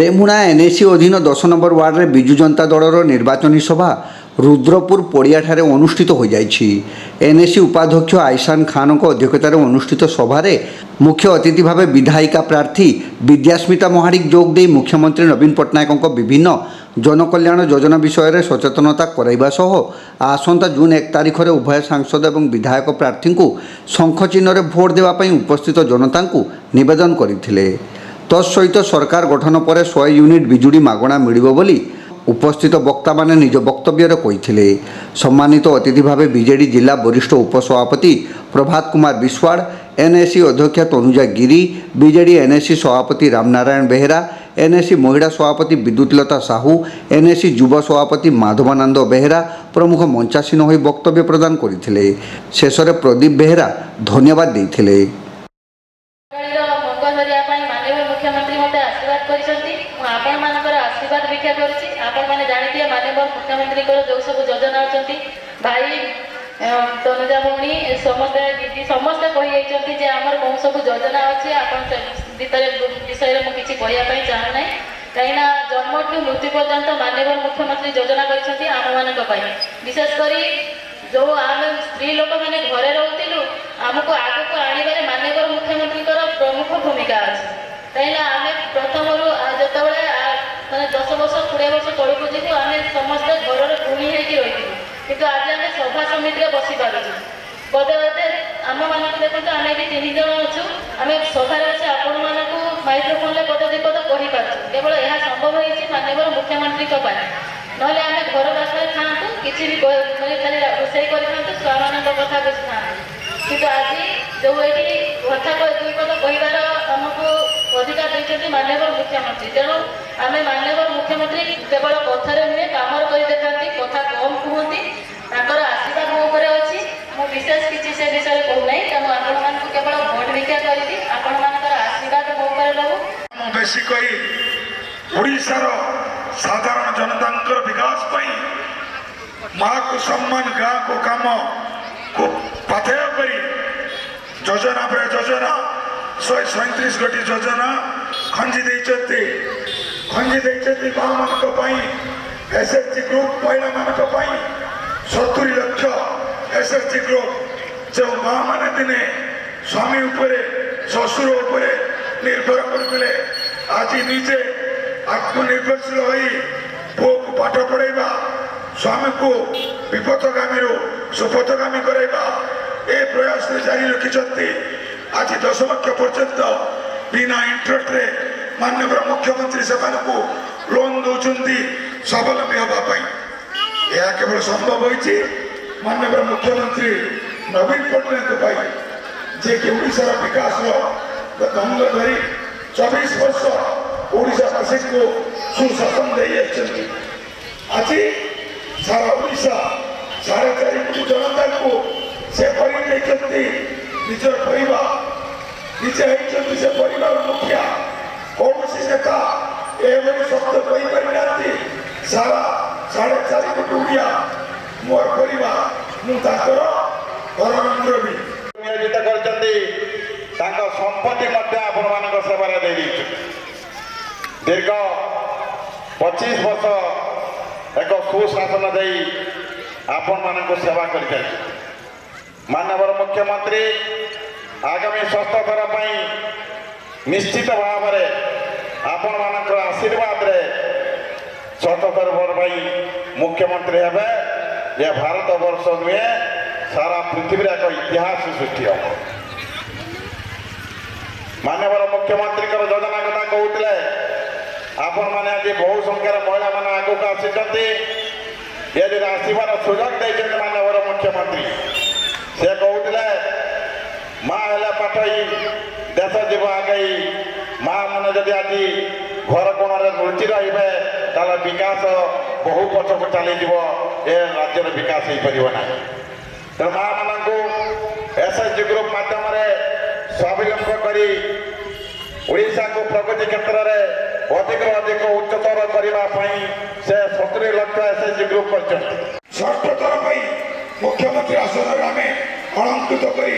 Remuna NAC ଅଧୀନ 10 number ୱାର୍ଡରେ ବିଜୁ ଜନତା ଦଳର ନିର୍ବାଚନୀ ସଭା ରୁଦ୍ରପୁର ପଡ଼ିଆଠାରେ ଅନୁଷ୍ଠିତ ହୋଇଯାଇଛି। ଏନ୍ଏସି ଉପାଧ୍ୟକ୍ଷ ଆଇସାନ ଖାନଙ୍କ ଅଧ୍ୟକ୍ଷତାରେ ଅନୁଷ୍ଠିତ ସଭାରେ ମୁଖ୍ୟ ଅତିଥି ଭାବେ ବିଧାୟିକା ପ୍ରାର୍ଥୀ ବିଦ୍ୟାସ୍ମିତା ମହାଳିକ ଯୋଗ ଦେଇ ମୁଖ୍ୟମନ୍ତ୍ରୀ ନବୀନ ପଟ୍ଟନାୟକଙ୍କ ବିଭିନ୍ନ ଜନକଲ୍ୟାଣ ଯୋଜନା ବିଷୟରେ ସଚେତନତା କରାଇବା ସହ ଆସନ୍ତା ଜୁନ୍ 1 ତାରିଖରେ ଉଭୟ ସାଂସଦ ଏବଂ ବିଧାୟକ ପ୍ରାର୍ଥୀଙ୍କୁ ଶଙ୍ଖ ଚିହ୍ନରେ ଭୋଟ ଦେବା ପାଇଁ ଉପସ୍ଥିତ ଜନତାଙ୍କୁ ନିବେଦନ କରିଥିଲେ। ତତ୍ସହିତ ସରକାର ଗଠନ ପରେ 100 ୟୁନିଟ୍ ବିଜୁଳି ମାଗଣା ମିଳିବ ବୋଲି ଉପସ୍ଥିତ ବକ୍ତାମାନେ ନିଜ ବକ୍ତବ୍ୟରେ କହିଥିଲେ। ସମ୍ମାନିତ ଅତିଥି ଭାବେ ବିଜେଡି ଜିଲ୍ଲା ବରିଷ୍ଠ ଉପସଭାପତି ପ୍ରଭାତ କୁମାର ବିଶ୍ୱାଳ, ଏନ୍ଏସି ଅଧ୍ୟକ୍ଷା ତନୁଜା ଗିରି, ବିଜେଡି ଏନ୍ଏସି ସଭାପତି ରାମନାରାୟଣ ବେହେରା, ଏନ୍ଏସି ମହିଳା ସଭାପତି ବିଦ୍ୟୁତଲତା ସାହୁ, ଏନ୍ଏସି ଯୁବ ସଭାପତି ମାଧବାନନ୍ଦ ବେହେରା ପ୍ରମୁଖ ମଞ୍ଚାସୀନ ହୋଇ ବକ୍ତବ୍ୟ ପ୍ରଦାନ କରିଥିଲେ। ଶେଷରେ ପ୍ରଦୀପ ବେହେରା ଧନ୍ୟବାଦ ଦେଇଥିଲେ। ମଙ୍ଗ ଧରିବା ପାଇଁ ମାନ୍ୟବର ମୁଖ୍ୟମନ୍ତ୍ରୀ ମୋତେ ଆଶୀର୍ବାଦ କରିଛନ୍ତି। ମୁଁ ଆପଣମାନଙ୍କର ଆଶୀର୍ବାଦ ଭିକ୍ଷା କରୁଛି। ଆପଣମାନେ ଜାଣିଥିବେ ମାନ୍ୟବର ମୁଖ୍ୟମନ୍ତ୍ରୀଙ୍କର ଯେଉଁ ସବୁ ଯୋଜନା ଅଛନ୍ତି, ଭାଇ ତନୁଜା ଭଉଣୀ ସମସ୍ତେ, ଦିଦି ସମସ୍ତେ କହିଯାଇଛନ୍ତି ଯେ ଆମର କେଉଁ ସବୁ ଯୋଜନା ଅଛି। ଆପଣ ସେ ଭିତରେ ବିଷୟରେ ମୁଁ କିଛି କହିବା ପାଇଁ ଚାହୁଁନାହିଁ, କାହିଁକିନା ଜନ୍ମଠୁ ମୃତ୍ୟୁ ପର୍ଯ୍ୟନ୍ତ ମାନ୍ୟବର ମୁଖ୍ୟମନ୍ତ୍ରୀ ଯୋଜନା କରିଛନ୍ତି ଆମମାନଙ୍କ ପାଇଁ। ବିଶେଷ କରି ଯେଉଁ ଆମେ ସ୍ତ୍ରୀ ଲୋକମାନେ ଘରେ ରହୁଥିଲୁ, ଆମକୁ ଆଗକୁ ଆଣିବାରେ ମାନ୍ୟବର ମୁଖ୍ୟମନ୍ତ୍ରୀଙ୍କର ପ୍ରମୁଖ ଭୂମିକା ଅଛି। କାହିଁକିନା ଆମେ ପ୍ରଥମରୁ ଯେତେବେଳେ ମାନେ 10 ବର୍ଷ 20 ବର୍ଷ ତଳକୁ ଯିବୁ, ଆମେ ସମସ୍ତେ ଘରର ଗୃହିଣୀ ହେଇକି ରହିଥିଲୁ, କିନ୍ତୁ ଆଜି ଆମେ ସଭା ସମିତିରେ ବସିପାରୁଛୁ। ବୋଧେ ବୋଧେ ଆମମାନଙ୍କୁ ଦେଖନ୍ତୁ, ଆମେ ଏଠି 3 ଜଣ ଅଛୁ, ଆମେ ସଭାରେ ବସି ଆପଣମାନଙ୍କୁ ମାଇକ୍ରୋଫୋନରେ ପଦ ଦୁଇ ପଦ କହିପାରୁଛୁ। କେବଳ ଏହା ସମ୍ଭବ ହେଇଛି ମାନ୍ୟବର ମୁଖ୍ୟମନ୍ତ୍ରୀଙ୍କ ପାଇଁ। ନହେଲେ ଆମେ ଘର ପାଖରେ ଥାଆନ୍ତୁ, କିଛି ବି ମାନେ ଖାଲି ରୋଷେଇ କରିଥାନ୍ତୁ, ଛୁଆମାନଙ୍କ କଥା ବୁଝିଥାନ୍ତୁ। କିନ୍ତୁ ଆଜି ଯେଉଁ ଏଠି କଥା ଦୁଇ ପଦ କହିବାର ଆମକୁ ଅଧିକାର ଦେଇଛନ୍ତି ମାନ୍ୟବର ମୁଖ୍ୟମନ୍ତ୍ରୀ। ତେଣୁ ଆମେ ମାନ୍ୟବର ମୁଖ୍ୟମନ୍ତ୍ରୀ କେବଳ କଥାରେ ନୁହେଁ, କାମରେ କରି ଦେଖାନ୍ତି, କଥା କମ୍ କୁହନ୍ତି। ତାଙ୍କର ଆଶୀର୍ବାଦ ମୋ ଉପରେ ଅଛି। ମୁଁ ବିଶେଷ କିଛି ସେ ବିଷୟରେ କହୁନାହିଁ। ତେଣୁ ଆପଣମାନଙ୍କୁ କେବଳ ଭୋଟ ଭିକ୍ଷା କରିବି, ଆପଣମାନଙ୍କର ଆଶୀର୍ବାଦ ମୋ ଉପରେ ରହୁ। ମୁଁ ବେଶୀ କହି ଓଡ଼ିଶାର ସାଧାରଣ ଜନତାଙ୍କର ବିକାଶ ପାଇଁ ମାକୁ ସମ୍ମାନ, ଗାଁକୁ କାମକୁ ପାଥେୟ କରି ଯୋଜନା ପରେ ଯୋଜନା, 137 ଗୋଟି ଯୋଜନା ଖଞ୍ଜି ଦେଇଛନ୍ତି, ଖଞ୍ଜି ଦେଇଛନ୍ତି ମା ମାନଙ୍କ ପାଇଁ। ଏସ୍ ଏଚ୍ ଜି ଗ୍ରୁପ୍ ମହିଳାମାନଙ୍କ ପାଇଁ 70 ଲକ୍ଷ ଏସ୍ ଏଚ୍ ଜି ଗ୍ରୁପ୍। ଯେଉଁ ମା ମାନେ ଦିନେ ସ୍ୱାମୀ ଉପରେ, ଶ୍ୱଶୁର ଉପରେ ନିର୍ଭର କରୁଥିଲେ, ଆଜି ନିଜେ ଆତ୍ମନିର୍ଭରଶୀଳ ହୋଇ ପୁଅକୁ ପାଠ ପଢ଼ାଇବା, ସ୍ୱାମୀକୁ ବିପଥଗାମୀରୁ ସୁପଥଗାମୀ କରାଇବା, ଏ ପ୍ରୟାସରେ ଜାରି ରଖିଛନ୍ତି। ଆଜି 10 ଲକ୍ଷ ପର୍ଯ୍ୟନ୍ତ ବିନା ଇଣ୍ଟରେଷ୍ଟରେ ମାନ୍ୟବର ମୁଖ୍ୟମନ୍ତ୍ରୀ ସେମାନଙ୍କୁ ଲୋନ୍ ଦେଉଛନ୍ତି ସ୍ୱାବଲମ୍ବୀ ହେବା ପାଇଁ। ଏହା କେବଳ ସମ୍ଭବ ହୋଇଛି ମାନ୍ୟବର ମୁଖ୍ୟମନ୍ତ୍ରୀ ନବୀନ ପଟ୍ଟନାୟକ ପାଇଁ, ଯିଏକି ଓଡ଼ିଶାର ବିକାଶର ଦଙ୍ଗ ଧରି 24 ବର୍ଷ ଓଡ଼ିଶାବାସୀଙ୍କୁ ସୁଶାସନ ଦେଇ ଆସିଛନ୍ତି। ଆଜି ସାରା ଓଡ଼ିଶା 4.5 କୋଟି ଜନତାଙ୍କୁ ସେ କରି ଦେଇଛନ୍ତି ନିଜର ପରିବାର, ନିଜେ ହେଇଛନ୍ତି ସେ ପରିବାର ମୁଖିଆ। କୌଣସି ନେତା ଏଭଳି ଶବ୍ଦ କହିପାରିନାହାନ୍ତି, ସାରା 4.5 କୋଟି ଓଡ଼ିଆ ମୋର ପରିବାର, ମୁଁ ତାଙ୍କର ଘରର ମୁରବୀ। ନିୟୋଜିତ କରିଛନ୍ତି, ତାଙ୍କ ସମ୍ପତ୍ତି ମଧ୍ୟ ଆପଣମାନଙ୍କ ସେବାରେ ଦେଇ ଦେଇଛନ୍ତି। ଦୀର୍ଘ 25 ବର୍ଷ ଏକ ସୁଶାସନ ଦେଇ ଆପଣମାନଙ୍କୁ ସେବା କରିଚାଲିଛନ୍ତି ମାନ୍ୟବର ମୁଖ୍ୟମନ୍ତ୍ରୀ। ଆଗାମୀ ଷଷ୍ଠ ଥର ପାଇଁ ନିଶ୍ଚିତ ଭାବରେ ଆପଣମାନଙ୍କର ଆଶୀର୍ବାଦରେ ଷଷ୍ଠ ଥର ପାଇଁ ମୁଖ୍ୟମନ୍ତ୍ରୀ ହେବେ। ଏ ଭାରତ ବର୍ଷ ନୁହେଁ, ସାରା ପୃଥିବୀରେ ଏକ ଇତିହାସ ସୃଷ୍ଟି ହେବ। ମାନ୍ୟବର ମୁଖ୍ୟମନ୍ତ୍ରୀଙ୍କର ଯୋଜନା କଥା କହୁଥିଲେ ଆପଣମାନେ। ଆଜି ବହୁ ସଂଖ୍ୟାରେ ମହିଳାମାନେ ଆଗକୁ ଆସିଛନ୍ତି। ଏ ଯଦି ଆସିବାର ସୁଯୋଗ ଦେଇଛନ୍ତି ମାନ୍ୟବର ମୁଖ୍ୟମନ୍ତ୍ରୀ। ସେ କହୁଥିଲେ, ମା ହେଲେ ପାଠଇ, ଦେଶ ଯିବ ଆଗେଇ। ମା ମାନେ ଯଦି ଆଜି ଘର କୋଣରେ ଲୁଚି ରହିବେ, ତାହେଲେ ବିକାଶ ବହୁ ପଛକୁ ଚାଲିଯିବ, ଏ ରାଜ୍ୟର ବିକାଶ ହେଇପାରିବ ନାହିଁ। ତେଣୁ ମା ମାନଙ୍କୁ ଏସ୍ ଏଚ୍ ଜି ଗ୍ରୁପ୍ ମାଧ୍ୟମରେ ସ୍ୱାବଲମ୍ବୀ କରି ଓଡ଼ିଶାକୁ ପ୍ରଗତି କ୍ଷେତ୍ରରେ ଅଧିକରୁ ଅଧିକ ଉଚ୍ଚତର କରିବା ପାଇଁ ସେ 70 ଲକ୍ଷ ଏସ୍ ଏଚ୍ ଜି ଗ୍ରୁପ୍ କରିଛନ୍ତି। ଷଷ୍ଠ ଥର ପାଇଁ ମୁଖ୍ୟମନ୍ତ୍ରୀ ଆସନରେ ଆମେ ଅଳଙ୍କୃତ କରି